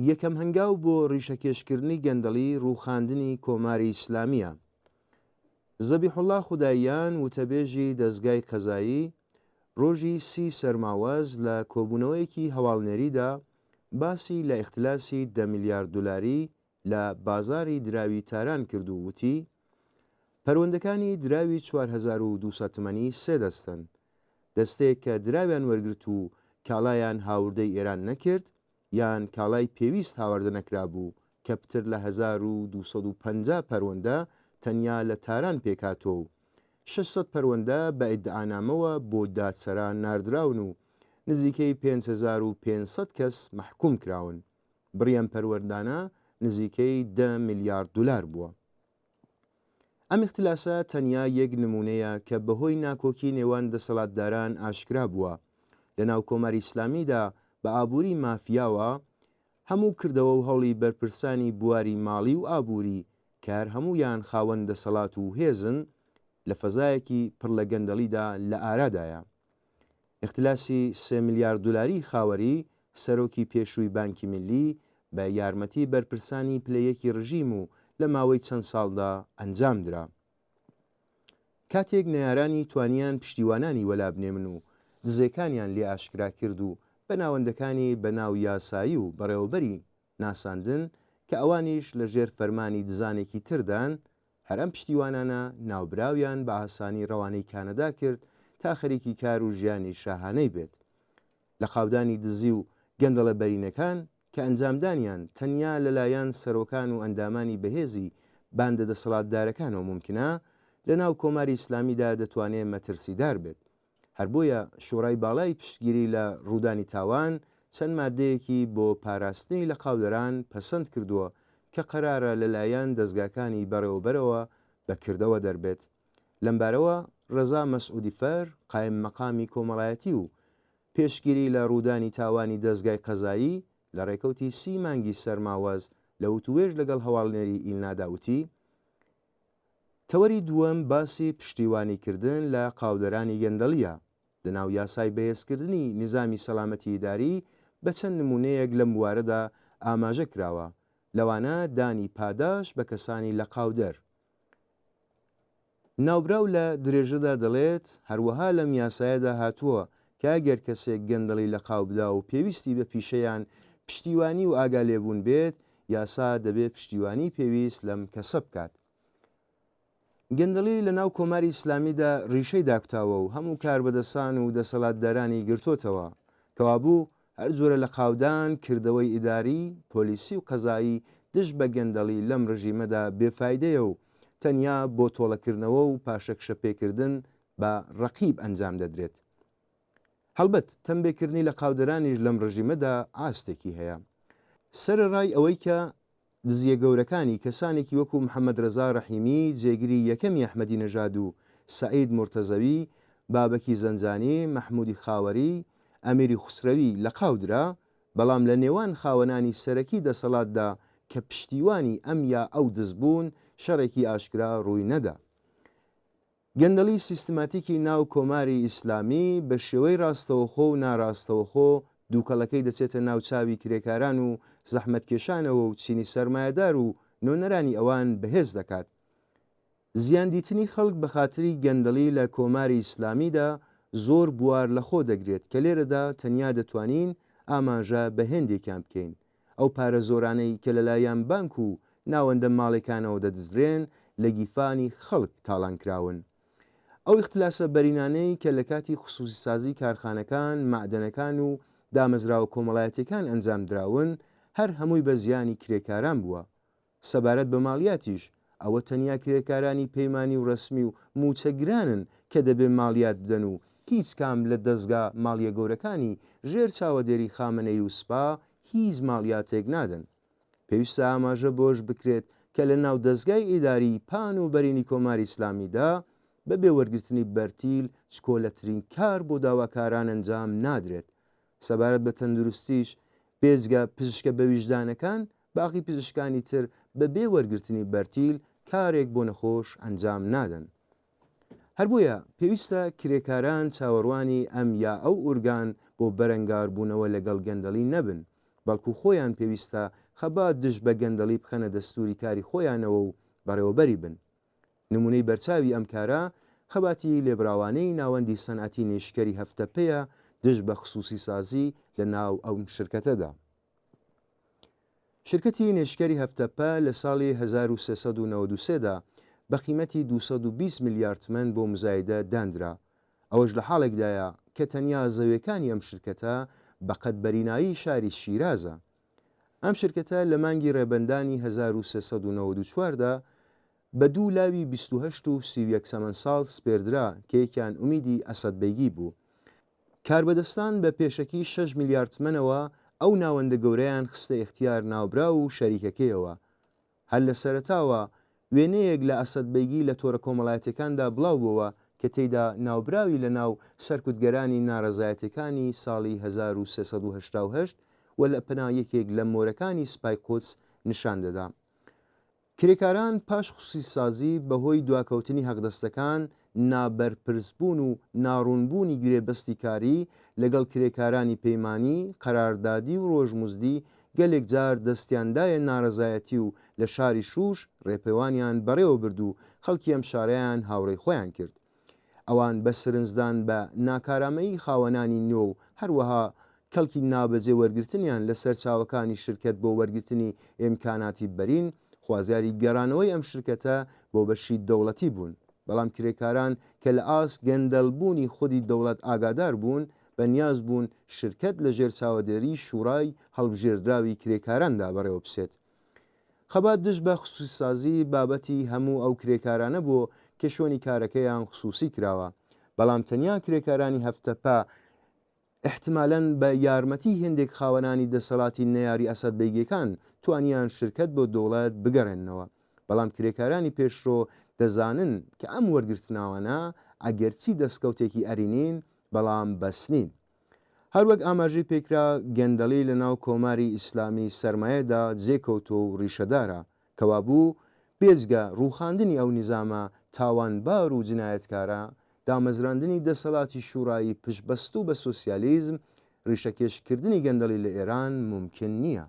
یەکەم هەنگاو بۆ ڕیشەکێشکردنی گەندەڵی ڕووخاندنی کۆماری ئیسلامییە. زەبیحوڵڵا خوداییان وتەبێژی دەزگای قەزایی ڕۆژی سی سەرماوەز لە کۆبوونەوەیەکی هەواڵنێریدا باسی لە ئیختلاسی دە میلیارد دولاری لە بازاری دراوی تاران کرد و وتی، پەروەندەکانی دراوی 4200 تمەنی سێ دەستەن، دەستەیەک کە دراویان وەرگرت و کاڵایان هاوردەی ئێران نەکرد یان کاڵای پێویست هاواردە نەکرابوو کە پتر لە 1250 پەروەندە تەنیا لە تاران پێکهاتووە و 600 پەروەندە بە ئیدعانامەوە بۆ دادسەرا ناردراون و نزیکەی 5500 کەس مەحکووم کراون. بڕی ئەم پەروەردانە نزیکەی دە میلیارد دولار بووە. ئەم ئیختلاسە تەنیا یەک نموونەیە کە بەهۆی ناکۆکی نێوان دەسەڵاتداران ئاشکرا بووە. لەناو کۆماری ئیسلامیدا بە ئابووری مافیاوە، هەموو کردەوە و هەوڵی بەرپرسانی بواری ماڵی و ئابووری کە هەر هەموویان خاوەن دەسەڵات و هێزن، لە فەزایەکی پڕ لە گەندەڵیدا لە ئارادایە. ئیختلاسی سێ ملیار دولاری خاوەری سەرۆکی پێشووی بانکی میللی بە یارمەتی بەرپرسانی پلە یەکی رژیم و لە ماوەی چەند ساڵدا ئەنجام درا. کاتێک نەیارانی توانیان پشتیوانانی وەلابنێمن و دزێکانیان لێ ئاشکرا کرد و بە ناوەندەکانی بە ناو یاسایی و بەڕێوەبەری ناساندن کە ئەوانیش لە ژێر فەرمانی دزانێکی تردان، هەر ئەم پشتیوانانە ناوبراویان بە ئاسانی رەوانەی کانەدا کرد تا خەریکی کار و ژیانی شاهانەی بێت. لە قاودانی دزی و گەندەڵە بەرینەکان کە ئەنجامدانیان تەنیا لە لایەن سەرۆکان و ئەندامانی بەهێزی باندە دەسەڵاتدارەکانەوە مومکنە، لە ناو کۆماری ئیسلامیدا دەتوانێ مەترسیدار بێت. هەر بۆیە شۆرای باڵای پشتگیری لە ڕوودانی تاوان چەند ماددەیەکی بۆ پاراستنی لەقاودەران پەسەند کردووە کە قەرارە لە لایەن دەزگاکانی بەڕێوەبەرەوە بە کردەوە دەربێت. لەمبارەوە ڕەزا مەسعودیفەر قایم مەقامی کۆمەڵایەتی و پێشگیری لە ڕوودانی تاوانی دەزگای قەزایی لە ڕێکەوتی سی مانگی سەرماوەز لە وتووێژ لەگەڵ هەواڵنێری ئیلنادا وتی، تەوەری دووەم باسی پشتیوانی کردن لە قاودەرانی گەندەڵییە لە ناو یاسای بەهێزکردنی نیزامی سەلامەتی ئیداری بە چەند نموونەیەک لەم بوارەدا ئاماژە کراوە لەوانە دانی پاداش بە کەسانی لەقاودەر. ناوبراو لە درێژەدا دەڵێت، هەروەها لەم یاسایەدا هاتووە کە ئەگەر کەسێک گەندەڵی لەقاو بدا و پێویستی بە پیشە یان پشتیوانی و ئاگالێبوون بێت، یاسا دەبێ پشتیوانی پێویست لەم کەسە بکات. گەندەڵی لە ناو کۆماری ئیسلامیدا ڕیشەی داکوتاوە و هەموو کاربەدەسان و دەسەلاتدارانی گرتۆتەوە. کەوابوو هەر جۆرە لەقاودان، کردەوەی ئیداری، پۆلیسی و قەزایی دژ بە گەندەڵی لەم ڕژیمەدا بێفایدەیە و تەنیا بۆ تۆڵەکردنەوە و پاشەکشەپێکردن بە ڕەقیب ئەنجام دەدرێت. هەڵبەت تەمبێکردنی لەقاودەرانیش لەم ڕژیمەدا ئاستێکی هەیە. سەرەڕای ئەوەی کە دزییە گەورەکانی کەسانێکی وەکو محەمەد رەزا رەحیمی جێگری یەکەمی ئەحمەدی نەژاد و سەعید مورتەزەوی، بابەکی زەنجانی، مەحمودی خاوەری، ئەمیری خوسرەوی لەقاو درا، بەڵام لە نێوان خاوەنانی سەرەکی دەسەڵاتدا کە پشتیوانی ئەم یا ئەو دز بوون شەڕێکی ئاشکرا رووی نەدا. گەندەڵی سیستماتیکی ناو کۆماری ئیسلامی بە شێوەی ڕاستەوخۆ و ناڕاستەوخۆ دووکەڵەکەی دەچێتە ناو چاوی کرێکاران و زەحمەتکێشانەوە و چینی سەرمایەدار و نۆنەرانی ئەوان بەهێز دەکات. زیاندیتنی خەڵک بە خاتری گەندەڵی لە کۆماری ئیسلامیدا زۆر بوار لە خۆ دەگرێت کە لێرەدا تەنیا دەتوانین ئاماژە بە هێندێکیان بکەین. ئەو پارە زۆرانەی کە لەلایەن بانک و ناوەندە ماڵێکانەوە دەدزرێن لە گیرفانی خەڵک تاڵان کراون. ئەو ئیختلاسە بەرینانەی کە لە کاتی خسوسیسازی کارخانەکان، مەعدەنەکان و دامەزراوە کۆمەڵایەتیەکان ئەنجام دراون هەر هەمووی بە زیانی کرێکاران بووە. سەبارەت بە ماڵیاتیش، ئەوە تەنیا کرێکارانی پەیمانی و رەسمی و مووچەگرانن کە دەبێ ماڵیات بدەن و هیچ کام لە دەزگا ماڵیە گەورەکانی ژێر چاوەدێری خامەنەیی و سپا هیچ ماڵیاتێک نادەن. پێویستە ئاماژە بەوەش بکرێت کە لە ناو دەزگای ئیداریی پان و بەرینی کۆماری ئیسلامیدا بە بێ وەرگرتنی بەرتیل چکۆلەترین کار بۆ داواکاران ئەنجام نادرێت. سەبارەت بە تەندروستیش بێجگە پزیشکە بەویژدانەکان باقی پزیشکانی تر بە بێ وەرگرتنی بەرتیل کارێک بۆ نەخۆش ئەنجام نادەن. هەر بۆیە پێویستە کرێکاران چاوەڕوانی ئەم یا ئەو ئورگان بۆ بەرەنگاربوونەوە لەگەڵ گەندەڵی نەبن. بەڵکو خۆیان پێویستە خەبات دژ بە گەندەڵی بخەنە دەستووری کاری خۆیانەوە و بەڕێوەبەری بن. نموونەی بەرچاوی ئەم کارە، خەباتی لێبڕاوانەی ناوەندی سەنعەتی نەیشکەری هەفتەپەیە دژ بە خسووسیسازی لە ناو ئەم شرکەتەدا. شرکەتی نەیشکەری هەفتەپە لە ساڵی 1393 دا بە قیمەتی 220 ملیار تمەن بۆ مزایدە داندرا، ئەوەش لە حاڵێکدایە کە تەنیا زەوێکانی ئەم شرکەتە بە قەد بەرینایی شاری شیرازە. ئەم شرکەتە لە مانگی ڕێبەندانی 1394 دا بە دوو لاوی 28 و 31 تەمەن ساڵ سپێردرا کە یەکیان ئومیدی ئەسەدبەیگی بوو. کاربەدەستان بە پێشەکی شەش میلیارد تمەنەوە ئەو ناوەندە گەورەیان خستە ئیختیار ناوبراو و شەریکەکەیەوە. هەر لە سەرەتاوە وێنەیەک لە ئەسەدبەیگی لە تۆرە کۆمەڵایەتیەکاندا بڵاو بۆوە کە تێیدا ناوبراوی لە ناو سەرکوتگەرانی نارەزایەتیەکانی ساڵی 1388 و لە پەنا یەکێک لە مۆرەکانی سپای قودس نشان دەدا. کرێکاران پاش خسوسیسازی بەهۆی دواکەوتنی هەقدەستەکان، نابەرپرسبوون و ناڕوونبوونی گرێبەستی کاری لەگەڵ کرێکارانی پەیمانی، قەراردادی و ڕۆژمزدی گەلێک جار دەستیان دایە نارەزایەتی و لە شاری شوش ڕێپێوانیان بەڕێوە برد و خەڵکی ئەم شارەیان هاوڕێی خۆیان کرد. ئەوان بە سرنجدان بە ناکارامەیی خاوەنانی نوێ و هەروەها کەڵکی نابەجێ وەرگرتنیان لە سەرچاوەکانی شرکەت بۆ وەرگرتنی ئێمکاناتی بەرین، خوازیاری گەڕانەوەی ئەم شرکەتە بۆ بەشی دەوڵەتی بوون. بەڵام کرێکاران کە لە ئاست گەندەڵ بوونی خودی دەوڵەت ئاگادار بوون، بە نیاز بوون شرکەت لە ژێر چاوەدێریی شوڕای هەڵبژێردراوی کرێکاراندا بەڕێوە بچێت. خەبات دژ بە خسوسیسازی بابەتی هەموو ئەو کرێکارانە بوو کە شوێنی کارەکەیان خسوسی کراوە، بەڵام تەنیا کرێکارانی هەفتەپە ئیحتمالەن بە یارمەتی هێندێک خاوەنانی دەسەڵاتی نەیاری ئەسەدبەیگیەکان توانیان شرکەت بۆ دەوڵەت بگەڕێننەوە، بەڵام کرێکارانی پێشرۆ دەزانن کە ئەم وەرگرتناوانە ئەگەرچی دەسکەوتێکی ئەرینین بەڵام بەس نین. هەروەک ئاماژەی پێکرا گەندەڵی لە ناو کۆماری ئیسلامی سەرمایەدا جێ کەوتووە و ڕیشەدارە، کەوابوو بێجگە ڕووخاندنی ئەو نیزامە تاوانبار و جنایەتکارە، دامەزراندنی دەسەڵاتی شووڕایی پشتبەستوو بە سۆسیالیزم، ڕیشەکێش کردنی گەندەڵی لە ئێران مومکن نییە.